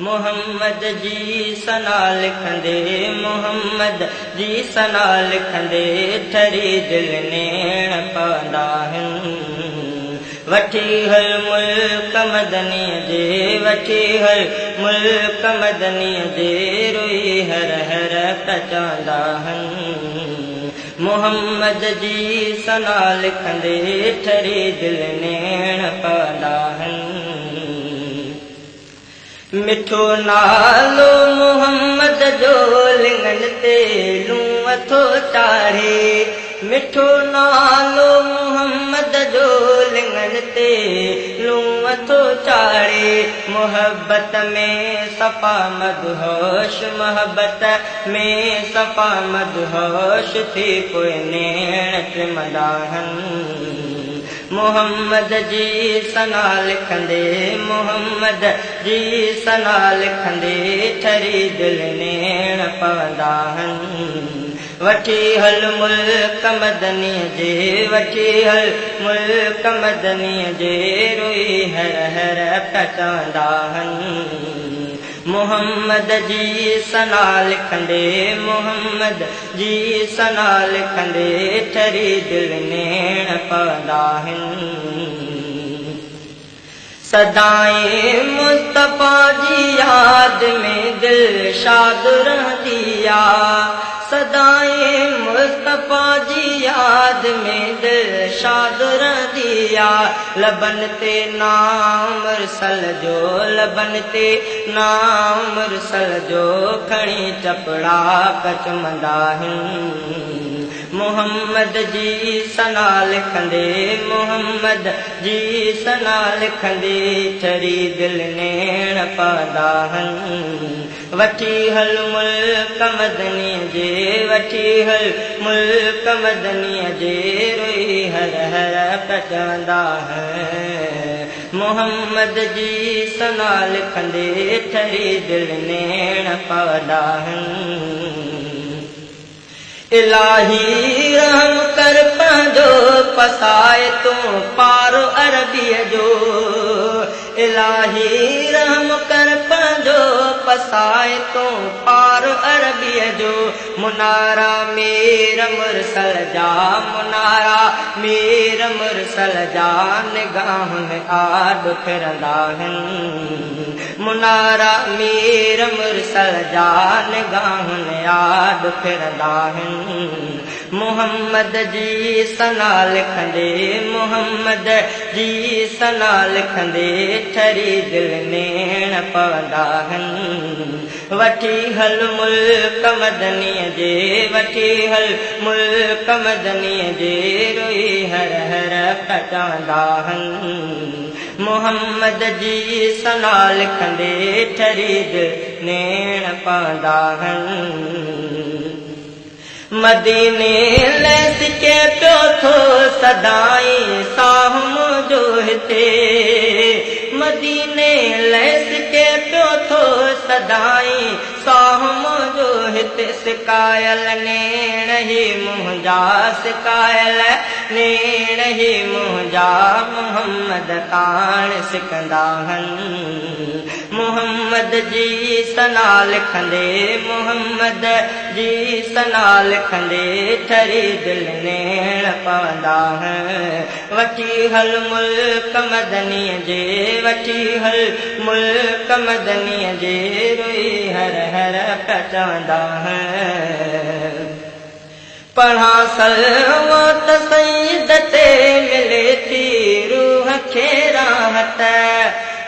محمد جي ثنا لکندي، محمد جي ثنا لکندي، ٺري دل نيڻ پوندا آهن. وٺي هل ملڪ مدنيء جي، وٺي هل ملڪ مدنيء جي، روئي هر هر پيا چوندا آهن. محمد جي ثنا لکندي، ٺري دل نيڻ پوندا آهن. مٺو نالو محمد جو لڱن تي لونء ٿو چاڙهي. مٺو نالو محمد جو لڱن تي لونء ٿو چاڙهي. محبت ۾ صفا مدهوش، محبت ۾ صفا مدهوش ٿي پوء نيڻ ٽمندا هن. محمد جي ثنا لکندي، محمد جي ثنا لکندي، ٺري دل نيڻ پوندا هن. وٺي هل ملڪ مدنيء جي، وٺي هل ملڪ مدنيء جي، روئي هر هر پيا چوندا هن. محمد جي ثنا لکندي، محمد جي ثنا لکندي، ٺري دل نيڻ پوندا آهن. سدائين مصطفيٰ جي ياد ۾ دل شاد رهندي آ. سدائين مصطفيٰ جي ياد ۾ دل شاد رهندي آ. لبن تي نانء مرسل جو، لبن تي نانء مرسل جو، کڻي چپڙا ڪچمندا آهن. محمد جي ثنا لکندي، محمد جي ثنا لکندي، ٺري دل نيڻ پوندا آهن. وٺي هل ملڪ مدنيء جي، وٺي هل ملڪ مدنيء جي، روئي هر هر پيا چوندا آهن. محمد جي ثنا لکندي، ٺري دل نيڻ پوندا آهن. الاهي رحم ڪر پنهنجو پسائي تون پار عربيء جو. الاهي رحم ڪر پنهنجو پسائي تون پار عربيء جو. منارا مير مرسل جا، منارا مير مرسل جا، نگاهن آڏ ڦرندا آهن. منارا مير مرسل جا، نگاهن آڏ ڦرندا آهن. محمد جي ثنا لکندي، محمد جي ثنا لکندي، ٺري دل نيڻ پوندا آهن. وٺي هل ملڪ مدنيء جي، وٺي هل ملڪ مدنيء جي، روئي هر هر پيا چوندا آهن. محمد جي ثنا لکندي، ٺري دل نيڻ پوندا آهن. مديني لئه سڪي پيو ٿو سدائين ساهه منهنجو هتي. مديني لئه سڪي پيو ٿو سدائين ساهه منهنجو هتي. سڪايل نيڻ هي منهنجا، سڪايل نيڻ هي منهنجا، محمد ڪاڻ سڪندا هن. محمد جي ثنا لکندي، محمد جي ثنا لکندي، ٺري دل نيڻ پوندا هن. وٺي هل ملڪ مدنيء جي، وٺي هل ملڪ مدنيء جي، روئي هر هر پيا چوندا هن. پڙهان صلوات سيد تي ملي ٿي روح کي راحت.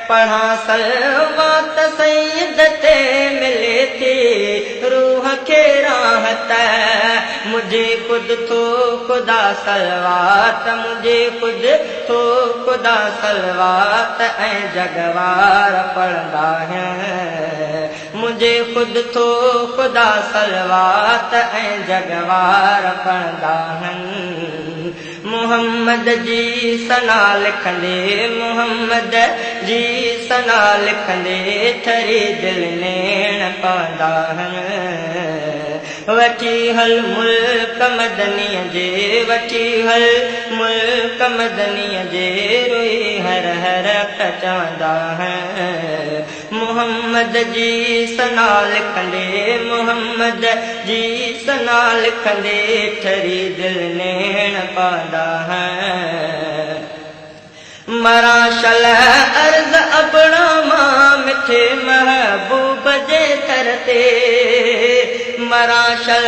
پڙهان صلوات سيد تي ملي ٿي روح کي راحت. منهنجي خود ٿو خدا صلوات، منهنجي خود ٿو خدا صلوات ۽ جڳوار پڙهندا آهن. منهنجي خود ٿو خدا صلوات ۽ جڳوار پڙهندا آهن. محمد جي ثنا لکندي، محمد جي ثنا لکندي، ٺري دل نيڻ پوندا آهن. وٺي هل ملڪ مدنيء جي، وٺي هل ملڪ مدنيء جي، روئي هر هر پيا چوندا آهن. मोहम्मद जी सना लिखंदे, मोहम्मद जी सना लिखंदे ठरी दिल नेण पवंदा है। मरा शल अर्ज़ अपना मां मिठे महबूब जे दर ते, मरा शल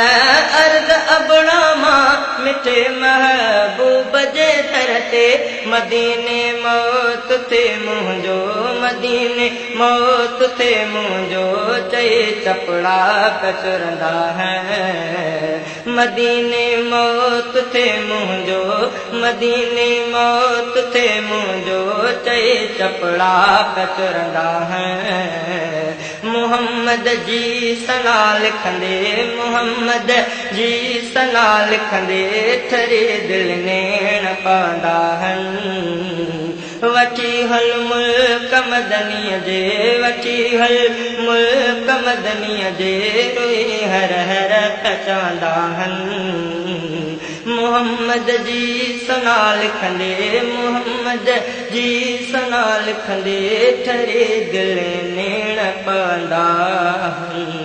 अर्ज़ अपना मां मिठे महबूब जे दर ते। मदीने मौत थे मुंहिंजो, मदीने मौत थे मुंहिंजो चई चपड़ा कचरंदा है। मदीने मौत थे मुंहिंजो, मदीने मौत थे मुंहिंजो चई चपड़ा कचरंदा है। मोहम्मद जी सना लिखंदे, मोहम्मद जी सना लिखंदे ठरे दिल नेण पवंदा आहिनि। वठी हल मुल्क मदनीअ जे, वठी हल मुल्क मदनीअ जे रोई हर हर चवंदा आहिनि। मोहम्मद जी सना लिखंदे, मोहम्मद जी सना लिखंदे ठरे दिल नेण पवंदा आहिनि।